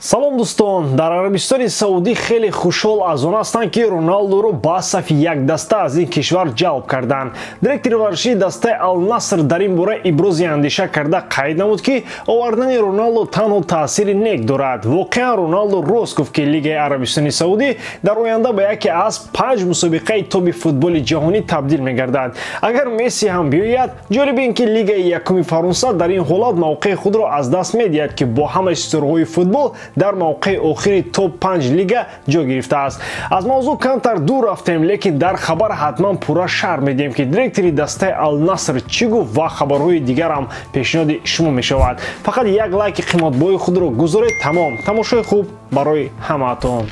Салом, дӯстон! Дар Арабистони Саудӣ хеле хушҳол аз он ҳастанд, ки Роналдуро ба сафи як даста аз ин кишвар ҷалб карданд. Директори варзишии дастаи Алнаср дар ин бора ибрози андеша карда, қайд намуд, ки овардани Роналдо танҳо таъсири нек дорад. Воқеан, Роналдо рост гуфт, ки Лигаи Арабистони Саудӣ дар оянда ба яке аз панҷ мусобиқаи тоби футболи ҷаҳонӣ табдил мегардад, агар Месси ҳам биёяд. Ҷолиби ин ки Лигаи якуми Фаронса дар ин ҳолат мавқеи худро аз даст медиҳад, ки бо ҳамаи ситораҳои футбол дар мавқеи охири топ 5 лига ҷой гирифтааст. Аз мавзӯъ камтар дур рафтем, лекин дар хабар ҳатман пурра шарҳ медиҳем, ки директори дастаи Алнаср чӣ гуфт ва хабарҳои дигарам пешниҳоди шумо мешавад. Фақат як лайки қиматбоҳои худро гузоред, тамом. Тамошои хуб барои ҳамаатон.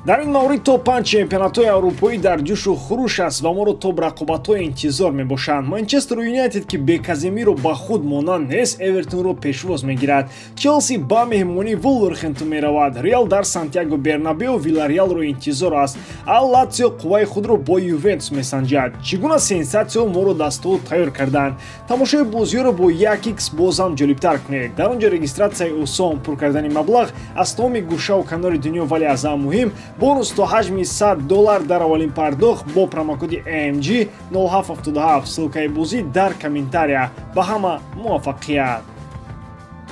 Дар ин маврид топ 5 чемпионатҳои аврупоӣ дар ҷӯшу хуруш аст ва моро топ рақобатҳо интизор мебошанд. Манчестер Юнайтед, ки бе Каземиро ба худ монанд нест, Эвертонро пешвоз мегирад. Челси ба меҳмонии Вулверхемптон меравад. Реал дар Сантьяго Бернабео Вилареалро интизор аст, а Латсио қувваи худро бо Ювентус месанҷад. Чӣ гуна сенсатсияҳо моро дастҳо тайёр карданд? Тамошои бозиҳоро бо 1x боз ҳам ҷолибтар кунед. Дар он ҷо регистратсияи осон, пур кардани маблағ аз тамоми гӯшаву канори дунё, вале аз ҳама муҳим, бонус то ҳаҷми 100 доллар дар аввалин пардохт бо промокоди AMG 0777. Ссылкаи бозӣ дар комментария. Ба ҳама муваффақият!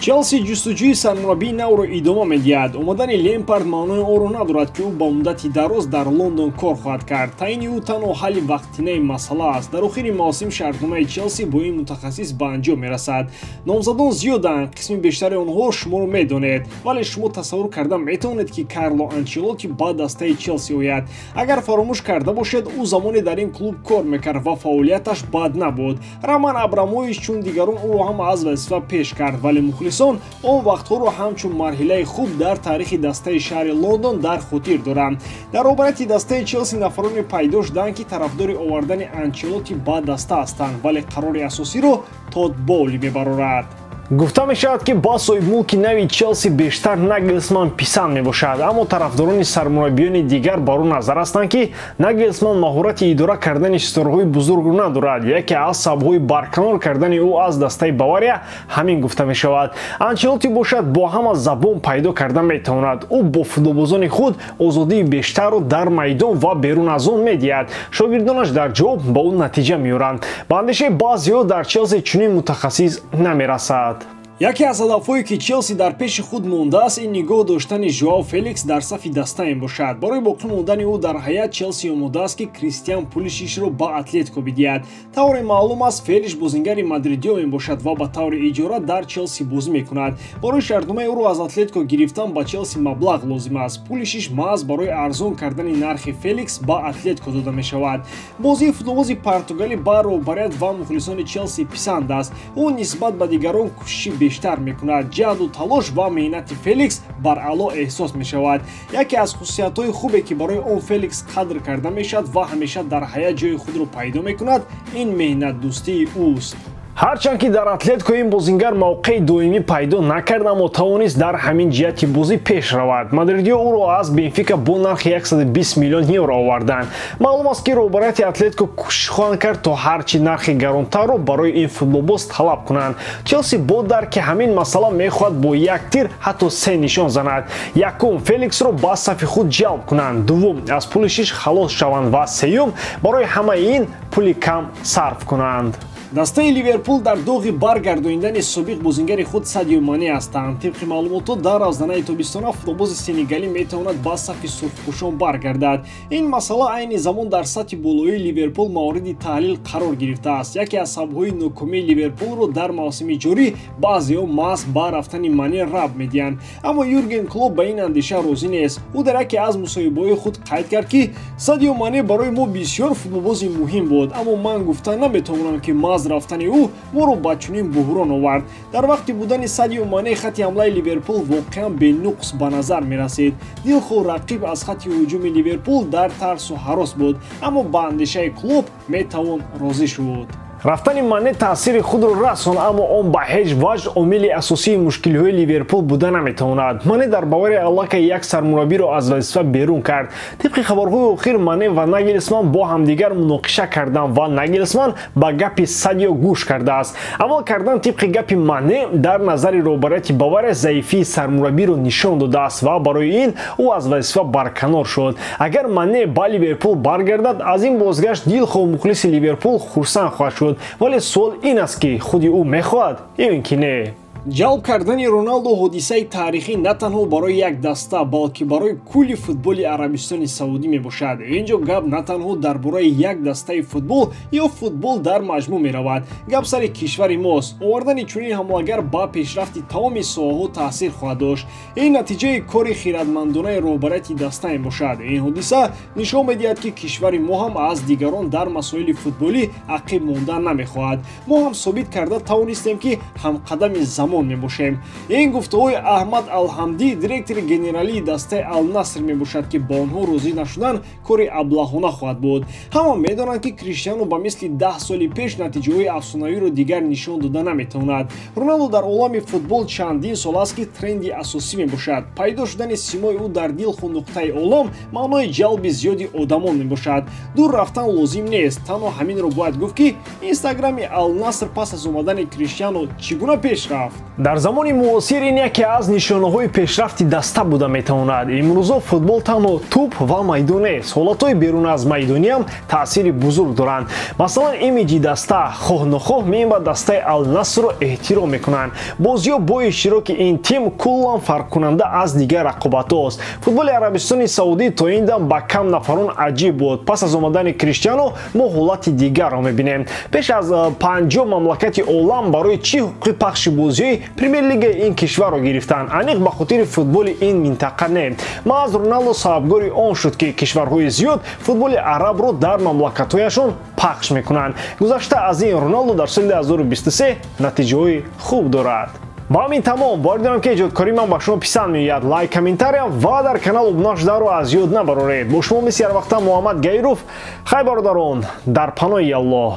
Челси ҷустуҷӯи сармураббии навро идома медиҳад. Омадани Лемпард маънои онро надорад, ки ӯ ба муддати дароз дар Лондон кор хоҳад кард. Таъини ӯ танҳо ҳалли вақтинаи масъала аст. Дар охири мавсим шартномаи Челси бо ин мутахассис ба анҷом мерасад. Номзадон зиёданд, қисми бештари онҳо шуморо медонед, вале шумо тасаввур карда метавонед, ки Карло Анчелотти ба дастаи Челси ояд? Агар фаромӯш карда бошед, ӯ замоне дар ин клуб кор мекард ва фаъолияташ бад набуд. Роман Абрамович чун дигарон ӯро ҳам аз вазифа пеш кард, вале мухлисон он вақтҳоро ҳамчун марҳилаи хуб дар таърихи дастаи шаҳри Лондон дар хотир доранд. Дар роҳбарияти дастаи Челси нафароне пайдо шуданд, ки тарафдори овардани Анчелотти ба даста ҳастанд, вале қарори асосиро Тод Боули мебарорад. Гуфта мешавад, ки ба соҳибмулки нави Челси бештар Нагелсман писанд мебошад, аммо тарафдорони сармураббиёни дигар бар ӯ назар ҳастанд, ки Нагелсман маҳорати идора кардани ситораҳои бузургро надорад. Яке аз сабабҳои барканор кардани ӯ аз дастаи Бавария ҳамин гуфта мешавад. Анчелотти бошад, бо ҳама забон пайдо карда метавонад. Ӯ бо футболбозони худ озодии бештарро дар майдон ва берун аз он медиҳад. Шогирдонаш дар ҷавоб ба ӯ натиҷа меоранд. Ба андешаи баъзеҳо, дар Челси чунин мутахассис намерасад. Яке аз ҳадафҳое, ки Челси дар пеши худ мондааст, ин нигоҳ доштани Жоао Феликс дар сафи даста мебошад. Барои боқӣ мондани ӯ дар ҳайат Челси омода аст, ки Кристиан Пулишишро ба Атлетико бидиҳад. Тавре маълум аст, Фелиш бозингари мадридиё мебошад ва ба таври иҷора дар Челси бозӣ мекунад. Барои шартномаи ӯро аз Атлетико гирифтан ба Челси маблағ лозим аст. Пулишиш маҳз барои арзон кардани нархи Феликс ба Атлетико дода мешавад. Бозии футболбози португалӣ ба роҳбарият ва мухлисони Челси писанд аст. Ӯ нисбат ба дигарон кӯшиши бештар мекунад. Ҷаҳду талош ва меҳнати Феликс баръало эҳсос мешавад. Яке аз хусусиятҳои хубе, ки барои он Феликс қадр карда мешавад ва ҳамеша дар ҳайат ҷои худро пайдо мекунад, ин меҳнатдӯстии ӯст. Ҳарчанд ки дар Атлетико ин бозингар мавқеи доимӣ пайдо накард, аммо тавонист дар ҳамин ҷиҳати бозӣ пеш равад. Мадридиё ӯро аз Бенфика бо нархи 120 миллион евро оварданд. Маълум аст, ки роҳбарияти Атлетико кӯшиш хоҳанд кард, то ҳарчи нархи гаронтарро барои ин футболбоз талаб кунанд. Челси бо дарки ҳамин масъала мехоҳад бо як тир ҳатто се нишон занад: якум, Феликсро ба сафи худ ҷалб кунанд, дуввум, аз Пулишиш халос шаванд ва сеюм, барои ҳамаи ин пули кам сарф кунанд. Дастаи Ливерпул дар доғи баргардонидани собиқ бозингари худ Садио Мане ҳастанд. Тибқи маълумотҳо, дар равзанаи тобистона футболбози сенегалӣ метавонад ба сафи сурхпӯшон баргардад. Ин масъала айни замон дар сатҳи болоии Ливерпул мавриди таҳлил қарор гирифтааст. Яке аз сабабҳои нокомии Ливерпулро дар мавсими ҷорӣ баъзеҳо маҳз ба рафтани Мане рабт медиҳанд, аммо Юрген Клоп ба ин андеша розӣ нест. Ӯ дар яке аз мусоҳибаҳои худ қайд кард, ки Садио Мане барои мо бисёр футболбози муҳим буд, аммо ман гуфта наметавонам, ки маҳз рафтани ӯ моро ба чунин буҳрон овард. Дар вақти будани Садио Мане хати ҳамлаи Ливерпул воқеан бенуқс ба назар мерасид. Дилхоҳ рақиб аз хати ҳуҷуми Ливерпул дар тарсу ҳарос буд, аммо ба андешаи Клоп метавон розӣ шуд. Рафтани Мане таъсири худро расон, аммо он ба ҳеҷ ваҷҳ омили асосии мушкилиҳои Ливерпул буда наметавонад. Мане дар Бавария аллакай як сармураббиро аз вазифа берун кард. Тибқи хабарҳои охир, Мане ва Нагелсман бо ҳамдигар муноқиша карданд ва Нагелсман ба гапи Садио гӯш кардааст. Амал кардан тибқи гапи Мане дар назари роҳбарияти Бавария заифии сармураббиро нишон додааст ва барои ин ӯ аз вазифа барканор шуд. Агар Мане ба Ливерпул баргардад, аз ин бозгашт дилхоҳ мухлиси Ливерпул хурсанд хоҳад шуд. Вале суол ин аст, ки худи ӯ мехоҳад ё ин ки не. Ҷалб кардани Роналдо ҳодисаи таърихӣ на танҳо барои як даста, балки барои кулли футболи Арабистони Саудӣ мебошад. Ин ҷо гап на танҳо дар бораи як дастаи футбол ё футбол дар маҷмӯъ меравад. Гап сари кишвари мост. Овардани чунин ҳамлагар ба пешрафти тамоми соҳаҳо таъсир хоҳад дошт. Ин натиҷаи кори хиратмандонаи роҳбарияти даста мебошад. Ин ҳодиса нишон медиҳад, ки кишвари мо ҳам аз дигарон дар масоили футболӣ ақиб монда намехоҳад. Мо ҳам собит карда тавонистем, ки ҳамқадами замон мебошем. Ин гуфтаҳои Аҳмад Алҳамдӣ, директори генералии дастаи Алнаср мебошад, ки бо онҳо розӣ нашудан кори аблаҳона хоҳад буд. Ҳама медонанд, ки Криштиану ба мисли 10 соли пеш натиҷаҳои афсонавиро дигар нишон дода наметавонад. Роналдо дар олами футбол чандин сол аст, ки тренди асосӣ мебошад. Пайдо шудани симои ӯ дар дилху нуқтаи олам маънои ҷалби зиёди одамон мебошад. Дур рафтан лозим нест. Танҳо ҳаминро бояд гуфт, ки инстаграми Алнаср пас аз омадани Криштиану чӣ гуна пеш рафт. Дар замони муосир ин яке аз нишонаҳои пешрафти даста буда метавонад. Имрӯзо футбол танҳо тӯп ва майдон нест. Ҳолатҳои берун аз майдониам таъсири бузург доранд. Масалан, имиҷи даста хоҳ нохоҳ меба дастаи Алнасрро эҳтиром мекунанд. Бозиҳо бо иштироки ин тим куллан фарқкунанда аз дигар рақобатҳост. Футболи Арабистони Саудӣ то ин дам ба кам нафарон аҷиб буд. Пас аз омадани Криштиану мо ҳолати дигарро мебинем. Пеш аз 50 мамлакати олам барои чӣ ҳуқуқи пахши бозиҳои премер-лигаи ин кишварро гирифтанд? Аниқ ба хотири футболи ин минтақа не. Маҳз Роналдо сабабгори он шуд, ки кишварҳои зиёд футболи арабро дар мамлакатҳояшон пахш мекунанд. Гузашта аз ин, Роналдо дар соли 2023 натиҷаҳои хуб дорад. Ба ҳамин тамом. Бовар дорам, ки эҷодкории ман ба шумо писанд меояд. Лайк, комментария ва дар канал обуна шуданро аз ёд набароред. Бо шумо мисли ҳарвақта Муҳаммад Гаиров. Хай, бародарон, дар паноҳи Аллоҳ.